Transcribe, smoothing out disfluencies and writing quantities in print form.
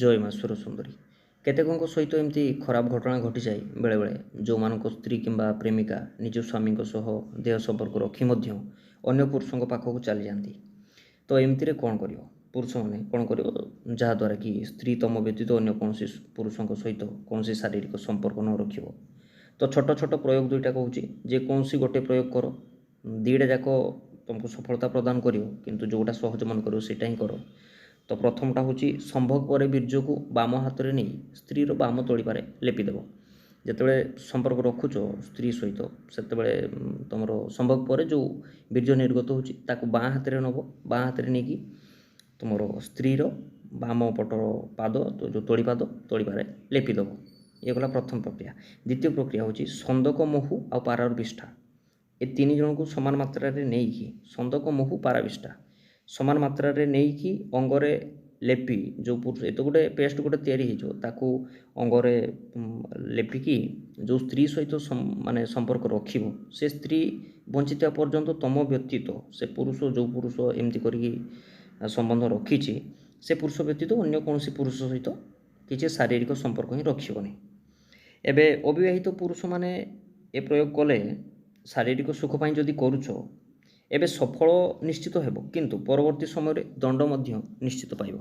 ଜୟ ମା ସୁରସୁନ୍ଦରୀ। କେତେକଙ୍କ ସହିତ ଏମିତି ଖରାପ ଘଟଣା ଘଟିଯାଏ ବେଳେବେଳେ, ଯେଉଁମାନଙ୍କ ସ୍ତ୍ରୀ କିମ୍ବା ପ୍ରେମିକା ନିଜ ସ୍ୱାମୀଙ୍କ ସହ ଦେହ ସମ୍ପର୍କ ରଖି ମଧ୍ୟ ଅନ୍ୟ ପୁରୁଷଙ୍କ ପାଖକୁ ଚାଲିଯାଆନ୍ତି। ତ ଏମିତିରେ କ'ଣ କରିବ ପୁରୁଷମାନେ? କ'ଣ କରିବ ଯାହାଦ୍ୱାରା କି ସ୍ତ୍ରୀ ତୁମ ବ୍ୟତୀତ ଅନ୍ୟ କୌଣସି ପୁରୁଷଙ୍କ ସହିତ କୌଣସି ଶାରୀରିକ ସମ୍ପର୍କ ନ ରଖିବ? ତ ଛୋଟ ଛୋଟ ପ୍ରୟୋଗ ଦୁଇଟା କହୁଛି, ଯେକୌଣସି ଗୋଟେ ପ୍ରୟୋଗ କର, ଦୁଇଟା ଯାକ ତୁମକୁ ସଫଳତା ପ୍ରଦାନ କରିବ, କିନ୍ତୁ ଯେଉଁଟା ସହଜ ମନେ କରିବ ସେଇଟା ହିଁ କର। ତ ପ୍ରଥମଟା ହେଉଛି, ସମ୍ଭୋଗ ପରେ ବୀର୍ଯ୍ୟକୁ ବାମ ହାତରେ ନେଇ ସ୍ତ୍ରୀର ବାମ ତଳିପାରେ ଲେପିଦେବ। ଯେତେବେଳେ ସମ୍ପର୍କ ରଖୁଛ ସ୍ତ୍ରୀ ସହିତ, ସେତେବେଳେ ତୁମର ସମ୍ଭୋଗ ପରେ ଯେଉଁ ବୀର୍ଯ୍ୟ ନିର୍ଗତ ହେଉଛି ତାକୁ ବାଁ ହାତରେ ନେବ। ବାଁ ହାତରେ ନେଇକି ତୁମର ସ୍ତ୍ରୀର ବାମ ପଟର ପାଦ, ଯେଉଁ ତଳିପାଦ, ତଳିପାରେ ଲେପିଦେବ। ଇଏ ଗଲା ପ୍ରଥମ ପ୍ରକ୍ରିୟା। ଦ୍ୱିତୀୟ ପ୍ରକ୍ରିୟା ହେଉଛି, ସନ୍ଦକ, ମହୁ ଆଉ ପାରାର ବିଷ୍ଠା, ଏ ତିନି ଜଣଙ୍କୁ ସମାନ ମାତ୍ରାରେ ନେଇକି, ସନ୍ଦକ, ମହୁ, ପାରାବିଷ୍ଠା ସମାନ ମାତ୍ରାରେ ନେଇକି ଅଙ୍ଗରେ ଲେପି, ଯେଉଁ ପୁରୁଷ, ଏ ତ ଗୋଟେ ପେଷ୍ଟ ଗୋଟେ ତିଆରି ହେଇଯିବ, ତାକୁ ଅଙ୍ଗରେ ଲେପିକି ଯେଉଁ ସ୍ତ୍ରୀ ସହିତ ମାନେ ସମ୍ପର୍କ ରଖିବ, ସେ ସ୍ତ୍ରୀ ବଞ୍ଚିଥିବା ପର୍ଯ୍ୟନ୍ତ ତୁମ ବ୍ୟତୀତ ସେ ପୁରୁଷ, ଯେଉଁ ପୁରୁଷ ଏମିତି କରିକି ସମ୍ବନ୍ଧ ରଖିଛି, ସେ ପୁରୁଷ ବ୍ୟତୀତ ଅନ୍ୟ କୌଣସି ପୁରୁଷ ସହିତ କିଛି ଶାରୀରିକ ସମ୍ପର୍କ ହିଁ ରଖିବନି। ଏବେ ଅବିବାହିତ ପୁରୁଷମାନେ ଏ ପ୍ରୟୋଗ କଲେ, ଶାରୀରିକ ସୁଖ ପାଇଁ ଯଦି କରୁଛ, ଏବେ ସଫଳ ନିଶ୍ଚିତ ହେବ, କିନ୍ତୁ ପରବର୍ତ୍ତୀ ସମୟରେ ଦଣ୍ଡ ମଧ୍ୟ ନିଶ୍ଚିତ ପାଇବ।